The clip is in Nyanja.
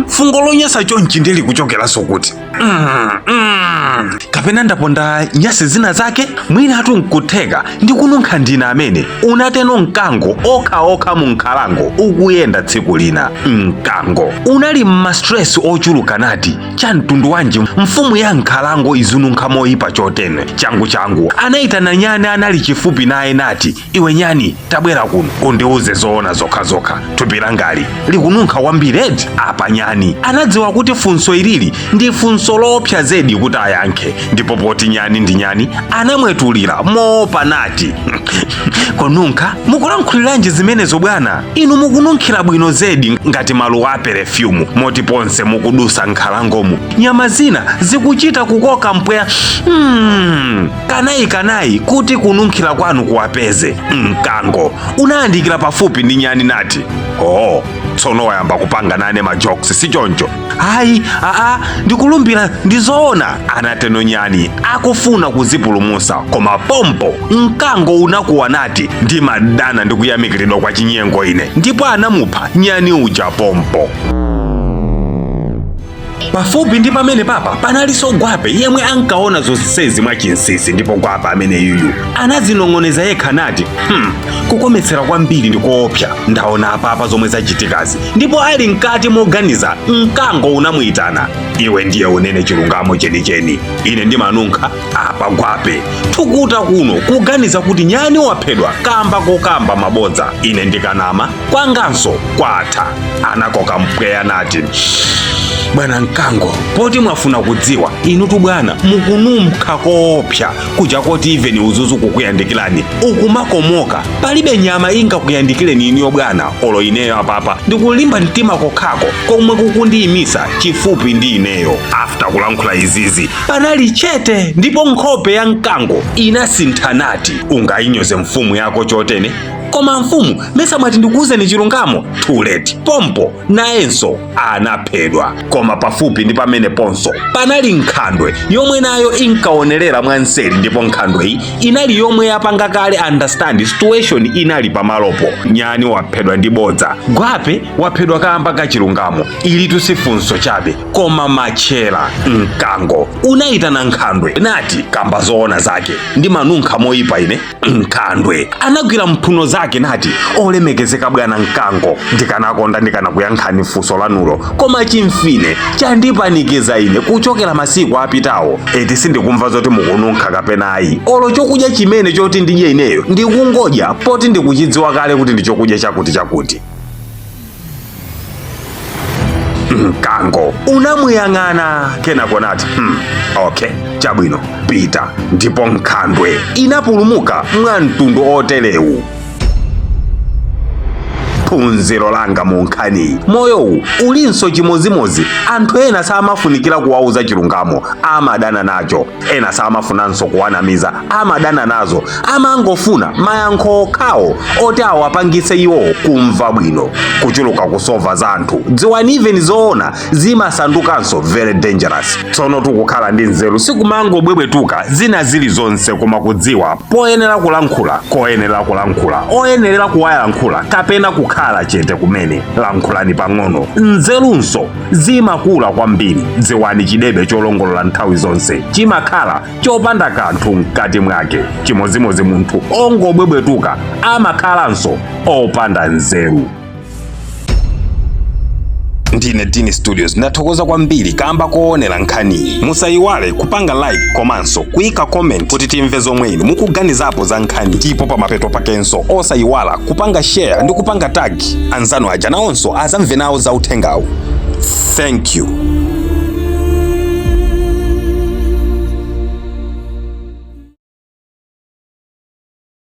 Fungo lonyasa chonchi ndili kuchokeranso kuti? Kapena ndaponda nyasi zina zake? Mwinatu nkutheka ndikununkha ndine amene. Unateno mkango okhaokha mu nkhalango ukuyenda tsiku lina. Mkango unali mma stress ochuluka nati, cha mtundu wanji mfumu ya nkhalango izinunkha moyipa chotene? Changu changu anayitana nyani anali chifupi naye nati, iwe nyani, tabwera kuno undiuze zoona zokhazokha, thupi langali likununkha kwambiri eti? Apa nyani anadziwa kuti funso ilili ndi funso loopsa zedi kuti ayankhe, ndipo poti nyani ndi nyani anamwetulira moopa nati, kununkha? Mukulankhuliranje zimenezo bwana? Inu mukununkhira bwino zedi ngati maluwa a perefyumu, moti ponse mukudusa nkhalangomu nyama zina zikuchita kukoka mpweya kanayi kanayi kuti kununkhira kwanu kuwapeze. Mkango unayandikira pafupi ndi nyani nati, oh, tsono wayamba kupanga nane ma jokes, si choncho? Ayi, aa, ndikulumbira ndizoona, anateno nyani akufuna kuzipulumusa. Koma pompo mkango unakuwa nati, ndimadana ndikuyamikiridwa kwa chinyengo ine, ndipo anamupha nyani uja pompo. Pafupi ndi pamene papa panalinso gwape yemwe ankaona zonsezi mwachinsinsi, ndipo gwape amene yuyu anazinong'oneza yekha nati, kukometsera kwambiri ndi koopsa, ndaona apapa zomwe zachitikazi. Ndipo ali mkati moganiza, mkango unamuyitana, iwe ndiye unene chilungamo chenicheni, ine ndimanunkha? Apa gwape thukuta kuno kuganiza kuti nyani waphedwa kamba kokamba mabodza, ine ndikanama kwanganso kwatha. Anakoka mpweya nati, bwana mkango, poti mwafuna kudziwa, inutu bwana mukununkha koopsa kuja koti even uzuzu kukuyandikirani ukumakomoka, palibe nyama ingakuyandikireni inuyo bwana, olo ineyo apapa ndikulimba mtima kokhako komwe kukundiyimisa chifupi ndi ineyo. After kulankhula izizi panali chete, ndipo nkhope ya mkango inasintha nati, ungayinyoze mfumu yako chotene? Koma mfumu, mesa mwati ndikuwuzeni chilungamo? Too late, pompo nayenso anaphedwa. Koma pafupi ndi pamene ponso panali nkhandwe yomwe nayo inkaonerera mwanseri, ndipo nkhandweyi inali yomwe yapanga kale understand situation inali pamalopo. Nyani waphedwa ndi bodza, gwape waphedwa kamba ka chilungamo. Ilitu si funso chabe koma matchera. Mkango unayitana nkhandwe nati, kamba zoona zake, ndimanunkha moyipa ine? Nkhandwe anagwira mphuno zake nati, olemekezeka bwana mkango, ndikanakonda ndikanakuyankhani funso lanulo, koma chimfine chandipanikiza ine kuchokera masiku apitawo, eti sindikumva zoti mukununkha kapena ayi. Olo chokudya chimene choti ndidye ineyo ndikungodya poti ndikuchidziwa kale kuti ndi chokudya chakuti chakuti. Mkango unamuyang'ana kenako nati, okay, chabwino, pita. Ndipo nkhandwe inapulumuka mwa mtundu oterewu. Phunziro langa mu nkhaniyi, moyowu ulinso chimozimozi. Anthu ena samafunikira kuwauza chilungamo, amadana nacho. Ena samafunanso kuwanamiza, amadana nazo. Amangofuna mayankho okhawo oti awapangise iwo kumva bwino. Kuchuluka kusova za anthu, dziwani even zoona zimasandukanso very dangerous. Tsono tikukhala ndi nzeru sikumangobwebwetuka zina zilizonse, koma kudziwa poyenera kulankhula, koyenera kulankhula, oyenerera kuwayankhula kapena kukhala chete kumene. Lankhulani pang'ono, nzerunso zimakula kwambiri. Dziwani chidebe cholongolola nthawi zonse chimakhala chopanda kanthu mkati mwake. Chimozimozi munthu ongobwebwetuka amakhalanso opanda nzeru. Ndine Dini Studios, ndathokoza kwambiri kamba koonera nkhaniyi. Musayiwale kupanga like komanso kuyika comment kuti timve zomwe inu mukuganizapo za nkhani, ndipo pamapeto pakenso osayiwala kupanga share ndi kupanga tag anzanu aja, nawonso azamve nawo za uthengawu. Thank you.